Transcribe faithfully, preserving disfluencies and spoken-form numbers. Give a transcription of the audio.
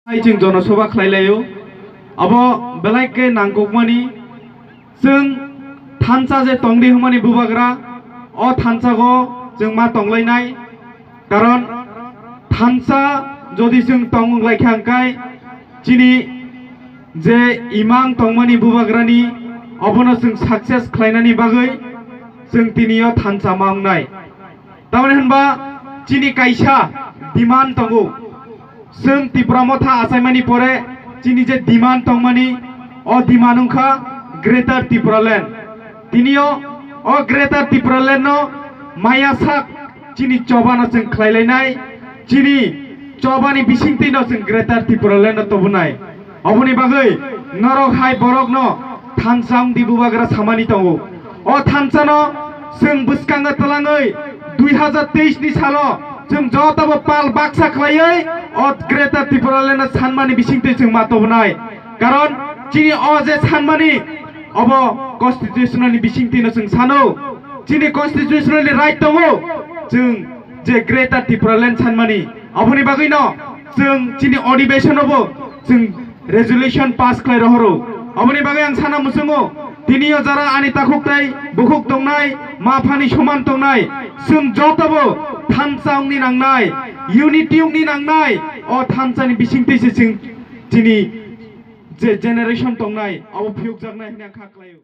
Hai chwng jonosobha khlai laio. Abo belai khe nangkukmani, chwng thansa je tongdi hwnmani bubagra, o thansago chwng ma tonglainai. Karon thansa jodi chwng tong lai kha hwnkhe chini je imang tongmani bubagrani obono chwng success khlainani bagwi chwng tini o thansa ma wngnai. Tamoni hwnba chini kaisa demand tongo. Chwng Tipra Motha achaimani pore chini je demand tongmani, o demand wngkha Greater Tipraland. Tini o, o Greater Tipraland no maya sak chini choba no chwng khlai lainai, chini choba ni bisingtwi no chwng Greater Tipraland no tobonai. Oboni bagwi norok hai borokno thansa wngdi bubagra samani tongo. O thansano chwng bwskango twlangwi dui hazar teis ni salo chwng jotobo pal baksa khlaiwi o Greater Tipraland no sanmani bisingtwi chwng ma tobonai. Karon chini o je sanmani obo constitutional ni bisingtwi no chwng sano. Chini constitutional ni right tongo chwng je Greater Tipraland sanmani. Aboni bagwino chwng chini adhibeshon obo chwng resolution pass khlai rohoro. Aboni bagwi ang sana muchungo, tini o jara ani takhuk tai bukhuk tongnai, ma phani soman tongnai, chwng jotobo thansa wngni nangnai, unity wngni nangnai, o thansani bisingtwi se chwng chini je generation tongnai, abo phiyokjaknai hwnwi ang kha khlaio.